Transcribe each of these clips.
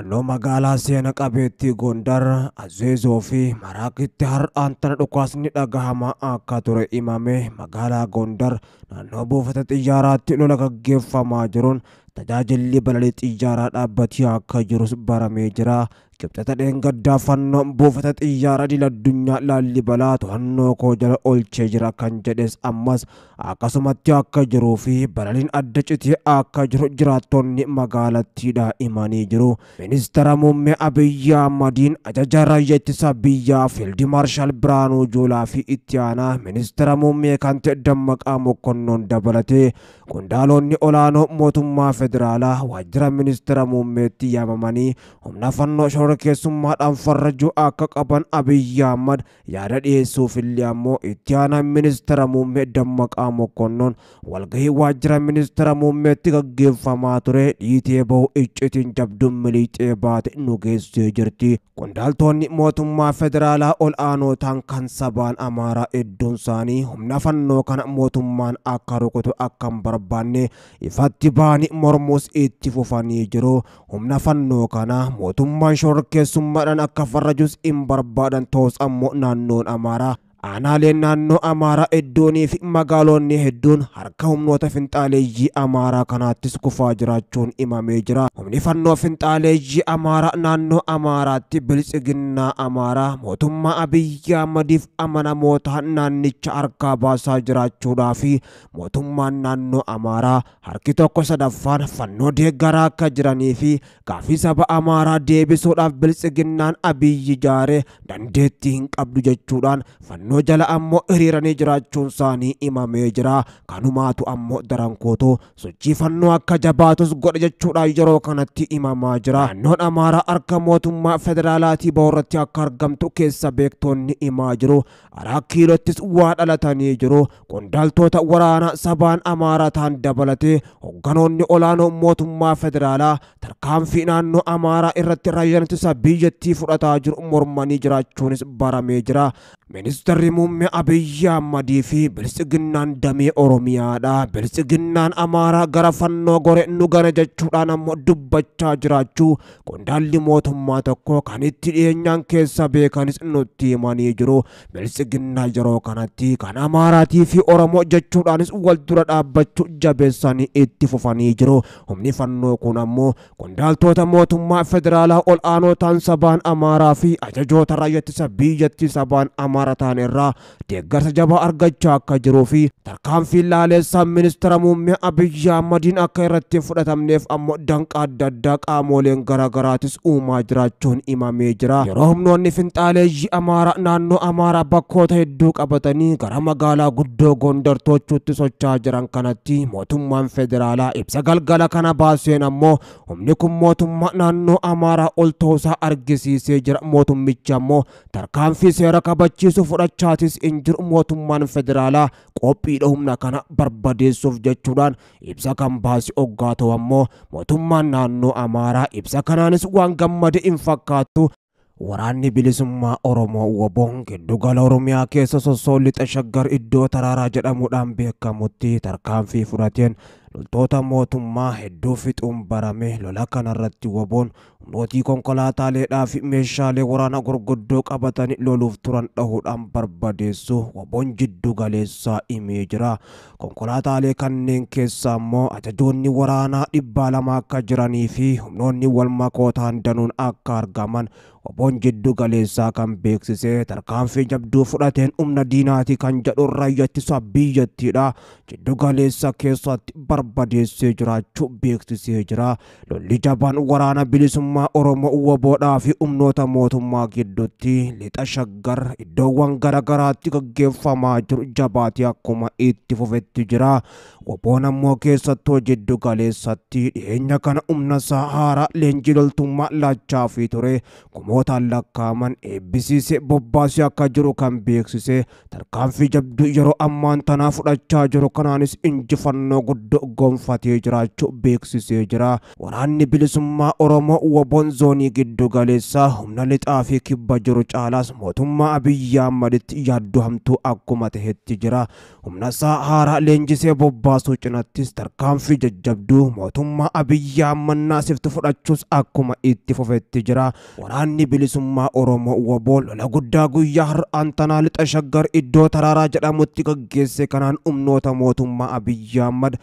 Naannoo magaalaa seena qabeettii Gondar, Azeezoo fi Maraakitti har'aan tana dhukaasni dhagahama akka ture himame. Magaalaa Gondar naannoo buufata xiyyaaraatti lola gaggeeffamaa jiruun tajaajilli balalii xiyyaaraa dhaabbatee akka jirus baramee jira. Kibxata dheengaddaa fannoon buufata xiyyaaraa idil addunyaa Laallibalaa to'annoo koo jala oolchee jira kan jedhes ammas akkasumatti akka jiruu fi balaliin adda citee akka jiru jiraattonni magaalattiidha himanii jiru. Ministeera muummee Abiyyi Ahmadiin ajaja raayyaa ittisa biyyaa Fiild Maarshaal Biraanuu Juulaa fi itti aanaa ministeera muummee kan ta'e Dammaqaa Mokonnoon dabalatee qondaalonni olaanoo mootummaa federaalaa waajjira ministeera muummeetti yaamamanii humna fannoo shororkeessummaadhaan farrajuu akka qaban Abiyyi Ahmad yaada dhiyeessuuf illee ammoo itti aanaa ministeera muummee Dammaqaa Mokonnoon walgahii waajjira ministeera muummeetti gaggeeffamaa ture dhiitee bahu iccitiin jabduun miliixee baate nu geessee jirti. Qondaaltonni mootummaa federaalaa ol aanoo ta'an kan sabaan Amaaraa hedduun isaanii humna fannoo kana mootummaan akka rukutu akka hin barbaanne ifatti ba'anii mormuus itti fufanii jiru. Humna fannoo kana mootummaan shororkeessummaadhaan akka farrajus hin barbaadan ta'us ammoo naannoon Amaaraa aanaaleen naannoo Amaaraa hedduunii fi magaalonni hedduun harka humnoota finxaaleeyyii Amaaraa kanaattis kufaa jiraachuun himamee jira. Humni fannoo finxaaleeyyii Amaaraa naannoo Amaaraatti biltsiginnaa Amaaraa mootummaa Abiyyi Ahmadiif amanamoota naannicha harkaa baasaa jiraachuudhaa fi mootummaan naannoo Amaaraa harki tokko sadaffaan fannoo deeggaraa akka jiranii fi gaaffii saba Amaaraa deebisuudhaaf biltsiginnaan Abiyyi jaaree dandeettii hin qabdu jechuudhaan fannoo jala ammoo hiriiranii jiraachuun isaanii himamee jira. Kanumaatu ammoo daran kootu sochii fannoo akka jabaatus godhe jechuudhaan yeroo kanatti himamaa jira. Naannoon Amaaraa harka mootummaa federaalaatii bahurratti akka argamtu keessa beektonni himaa jiru. Araa kiilottis waa dhalatanii jiru. Qondaaltota waraanaa sabaan Amaaraa ta'an dabalatee hogganoonni olaanoo mootummaa federaalaa tarkaanfii naannoo Amaaraa irratti raayyaan ittisa biyyattii fudhataa jiru mormanii jiraachuunis baramee jira. Ministeerri muummee Abiyyi Ahmadii fi biltsiginnaan damee Oromiyaadha. Biltsiginnaan Amaaraa gara fannoo gore nu gana jechuudhaan ammoo dubbachaa jiraachuu qondaalli mootummaa tokko kan itti dhiyeenyaan keessa beekanis nutti himanii jiru. Biltsiginnaa yeroo kanatti kan Amaaraatii fi Oromoo jechuudhaanis wal dura dhaabbachuu jabeessanii itti fufanii jiru. Humni fannoo kun ammoo qondaaltota mootummaa federaalaa ol aanoo ta'an sabaan Amaaraa fi ajajoota raayyaa ittisa biyyattii sabaan Amaaraa ta'an irraa deeggarsa jabaa argachaa akka jiruu fi tarkaanfii laaleessaa ministeera muummee Abiyyi Ahmadiin akka irratti hin fudhatamneef ammoo danqaa adda addaa qaamoleen garaagaraatis uumaa jiraachuun himamee jira. Yeroo humnoonni finxaaleeyyii Amaaraa naannoo Amaaraa bakkoota hedduu qabatanii gara magaalaa guddoo Gondar to'achuutti socho'aa jiran kanatti mootummaan federaalaa ibsa galgala kana baaseen ammoo humni kun mootummaa naannoo Amaaraa ol ta'uusaa argisiisee jira. Mootummichi ammoo tarkaanfii seera kabachiisu fudhachaatis hin jiru. Mootummaan federaalaa qophiidha humna kana barbadeessuuf jechuudhaan ibsa kan baase hoggaa ta'u ammoo mootummaan naannoo Amaaraa ibsa kanaanis waan gammade hin fakkaatu. Waraanni bilisummaa Oromoo WBOn giddugala Oromiyaa keessa sossoo lixa Shaggar iddoo Taraaraa jedhamuudhaan beekamutti tarkaanfii fudhateen loltoota mootummaa hedduu fixuun barame. Lola kanarratti WBOn humnootii konkolaataaleedhaa fi meeshaalee waraanaa gurguddoo qabatanii loluuf turan dhahuudhaan barbadeessu WBOn jiddu galeessaa himee jira. Konkolaataalee kanneen keessaa immoo ajajoonni waraanaa 200 akka jiranii fi humnoonni wal makootaan danuun akka argaman WBOn jiddu galeessaa kan beeksise tarkaanfii jabduu fudhateen humna diinaatii kan jedhu raayyaa ittisa biyyattiidha. Jiddu galeessa keessatti barbadeessee jiraachuu beeksisee jira. Lolli jabaan waraana bilisummaa Oromoo WBOdhaa fi humnoota mootummaa gidduutti lixa Shaggar iddoowwan garaagaraatti gaggeeffamaa jiru jabaatee akkuma itti fufetti jira. WBOn ammoo keessattuu jiddu galeessatti dhiyeenya kana humna isaa haaraa leenjii loltummaa laachaafii ture kumootaan lakkaa'aman eebbisiisee bobbaasee akka jiru kan beeksise tarkaanfii jabduu yeroo ammaan tanaa fudhachaa jiru kanaanis injifannoo guddoo gonfatee jiraachuu beeksisee jira. Waraanni bilisummaa Oromoo WBOn zoonii giddu galeessaa humna lixaa fi kibba jiru caalaas mootummaa Abiyyi Ahmaditti yaaddoo hamtuu akkuma tahetti jira. Humna isaa haaraa leenjisee bobbaasuu cinattis tarkaanfii jajjabduu mootummaa Abiyyi Ahmad naasiftu fudhachuus akkuma itti fufetti jira. Waraanni bilisummaa Oromoo WBOn lola guddaa guyyaa har'aan tanaa lixa Shaggar iddoo Taraaraa jedhamutti gaggeesse kanaan humnoota mootummaa Abiyyi Ahmad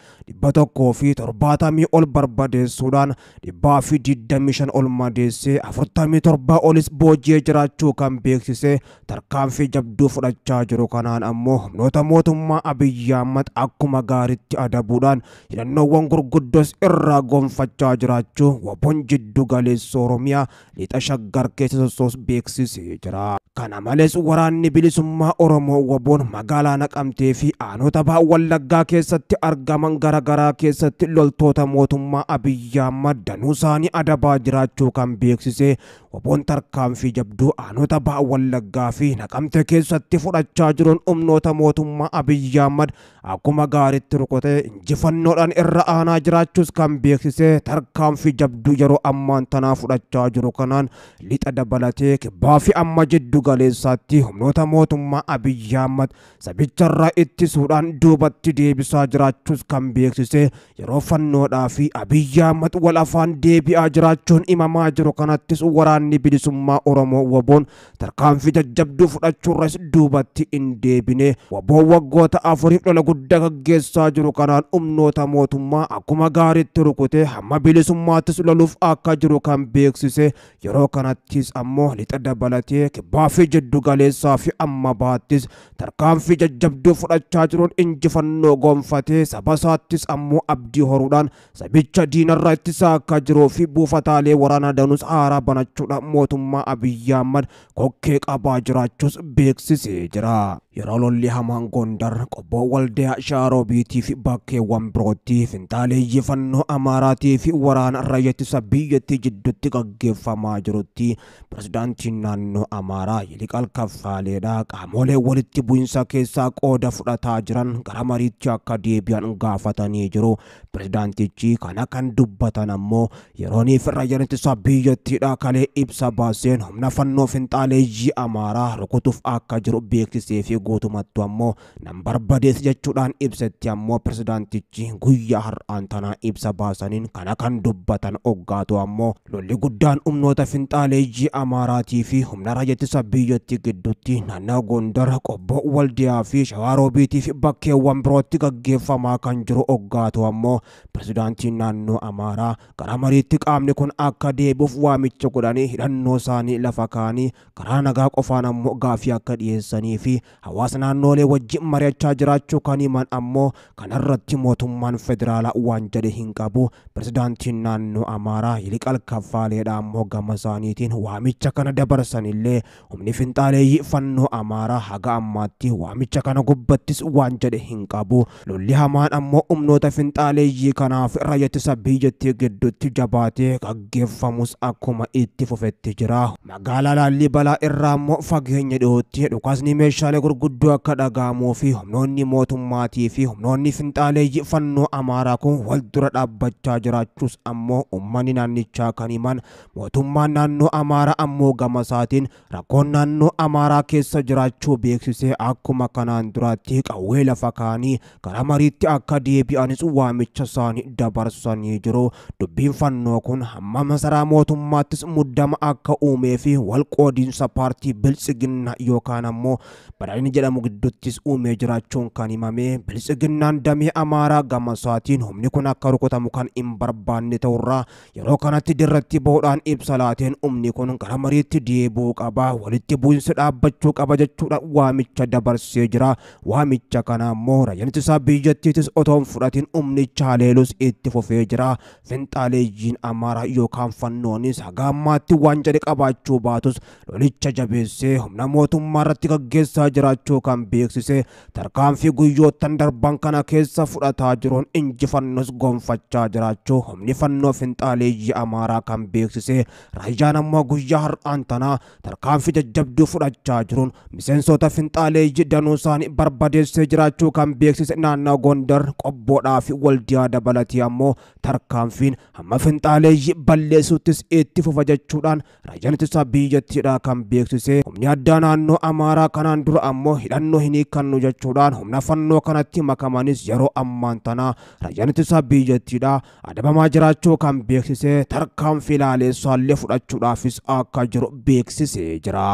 170 ol barbadeessuudhaan 125 ol madeessee 47 olis booji'ee jiraachuu kan beeksise tarkaanfii jabduu fudhachaa jiru kanaan ammoo humnoota mootummaa Abiyyi Ahmad akkuma gaariitti adabuudhaan hidhannoowwan gurguddoos irraa gonfachaa jiraachuu WBOn jiddu galeessa Oromiyaa lixa Shaggar keessa sossoos beeksisee jira. Kana malees waraanni bilisummaa Oromoo WBOn magaalaa Naqamtee fi aanota baha Wallaggaa keessatti argaman garaagaraa keessatti loltoota mootummaa Abiyyi Ahmad danuu isaanii adabaa jiraachuu kan beeksise WBOn tarkaanfii jabduu aanota baha Wallaggaa fi Naqamtee keessatti fudhachaa jiruun humnoota mootummaa Abiyyi Ahmad akkuma gaariitti rukutee injifannoodhaan irra aanaa jiraachuus kan beeksise tarkaanfii jabduu yeroo ammaan tanaa fudhachaa jiru kanaan lixa dabalatee kibbaa fi amma jiddu galeessaatti humnoota mootummaa Abiyyi Ahmad sabicharraa ittisuudhaan duubatti deebisaa jiraachuus kan beeksise yeroo fannoodhaa fi Abiyyi Ahmad wal afaan deebi'aa jiraachuun himamaa jiru kanattis waraanni bilisummaa Oromoo WBOn tarkaanfii jajjabduu fudhachuurras duubatti hin deebine. WBOn waggoota 4 lola guddaa gaggeessaa jiru kanaan humnoota mootummaa akkuma gaariitti rukutee hamma bilisummaattis loluuf akka jiru kan beeksise yeroo kanattis ammoo lixa dabalatee kibbaa fi jiddu galeessaa fi amma baattis tarkaanfii jajjabduu fudhachaa jiruun injifannoo gonfatee saba isaattis ammoo abdii horuudhaan sabicha diinarraa ittisaa akka jiruu fi buufataalee waraanaa danuus haaraa banachuudhaan mootummaa Abiyyi Ahmad kokkee qabaa jiraachuus beeksisee jira. Yeroo lolli hamaan Gondar, Qobboo, Waldiyaa, Shaaroobiitii fi bakkeewwan birootti finxaaleeyyii fannoo Amaaraatii fi waraana raayyaa ittisa biyyattii jidduutti gaggeeffamaa jirutti pirezidaantiin naannoo Amaaraa Yiliqaal Kaffaaleedha qaamolee walitti bu'insa keessaa qooda fudhataa jiran gara mariitti akka deebi'an gaafatanii jiru. Pirezidaantichi kana kan dubbatan ammoo yerooniif raayyaan ittisa biyyattiidha kalee ibsa baaseen humna fannoo finxaaleeyyii Amaaraa rukutuuf akka jiru beeksisee fi guutumattu ammoo nan barbadeessa jechuudhaan ibsetti ammoo pirezidaantichi guyyaa har'aan tanaa ibsa baasaniin kana kan dubbatan oggaatu ammoo lolli guddaan humnoota finxaaleeyyii Amaaraatii fi humna raayyaa ittisa biyyattii gidduutti naannoo Gondar, Qobboo, Waldiyaa fi Shawaroobiitii fi bakkeewwan birootti gaggeeffamaa kan jiru oggaatu ammoo pirezidaantiin naannoo Amaaraa gara mariitti qaamni kun akka deebi'uuf waamicha godhanii hidhannoo isaanii lafa kaanii karaa nagaa qofaan ammoo gaafii akka dhiyeessanii fi hawaasa naannoolee wajjin mari'achaa jiraachuu kan himan ammoo kanarratti mootummaan federaalaa waan jedhe hin qabu. Pirezidaantiin naannoo Amaaraa Yiliqaal Kaffaaleedha ammoo gama isaaniitiin waamicha kana dabarsanillee humni finxaaleeyyii fannoo Amaaraa haga ammaatti waamicha kana gubbattis waan jedhe hin qabu. Lolli hamaan ammoo humnoota finxaaleeyyii kanaaf raayyaa ittisa biyyattii gidduutti jabaatee gaggeeffamus akkuma itti fufetti jira. Magaalaa Laallibalaa irraa ammoo fageenya dhiyootti dhukaasni meeshaalee gurguddoo akka dhaga'amuu fi humnoonni mootummaatii fi humnoonni finxaaleeyyii fannoo Amaaraa kun wal dura dhaabbachaa jiraachuus ammoo uummanni naannichaa kan himan mootummaan naannoo Amaaraa ammoo gama isaatiin rakkoon naannoo Amaaraa keessa jiraachuu beeksisee akkuma kanaan duraatti qawwee lafa kaanii gara mariitti akka deebi'anis waamicha isaanii dabarsanii jiru. Dubbiin fannoo kun hamma masaraa mootummaattis muddama akka uumee fi wal qoodiinsa paartii Biltsiginnaa yookaan ammoo badhaadhina jedhamu gidduuttis uumee jiraachuun kan himame Biltsiginnaan damee Amaaraa gama isaatiin humni kun akka rukutamu kan hin barbaanne ta'urraa yeroo kanatti dirratti bahuudhaan ibsa laateen humni kun gara mariitti deebi'uu qaba, walitti bu'insi dhaabbachuu qaba jechuudhaan waamicha dabarsee jira. Waamicha kana ammoo raayyaan ittisaa biyyattiitis otoo hin fudhatin humnicha haleelus itti fufee jira. Finxaaleeyyiin Amaaraa yookaan fannoonis haga ammaatti waan jedhe qabaachuu baatus lolicha jabeessee humna mootummaa irratti gaggeessaa jiraachuu kan beeksise tarkaanfii guyyoottan darban kana keessa fudhataa jiruun injifannoos gonfachaa jiraachuu humni fannoo finxaaleeyyii Amaaraa kan beeksise raayyaan ammoo guyyaa har'aan tanaa tarkaanfii jajjabduu fudhachaa jiruun miseensota finxaaleeyyii danuu isaanii barbadeessee jiraachuu kan beeksise naannoo Gondar Qobboodhaa fi Waldiyaa dabalatee ammoo tarkaanfiin hamma finxaaleeyyii balleessuuttis itti fufa jechuudhaan raayyaan ittisa biyyattiidha kan beeksise. Humni addaa naannoo Amaaraa kanaan dura ammoo hidhannoo hin hiikkannu jechuudhaan humna fannoo kanatti makamanis yeroo ammaan tanaa raayyaan ittisa biyyattiidha adabamaa jiraachuu kan beeksise tarkaanfii laaleessaallee fudhachuudhaafis akka jiru beeksisee jira.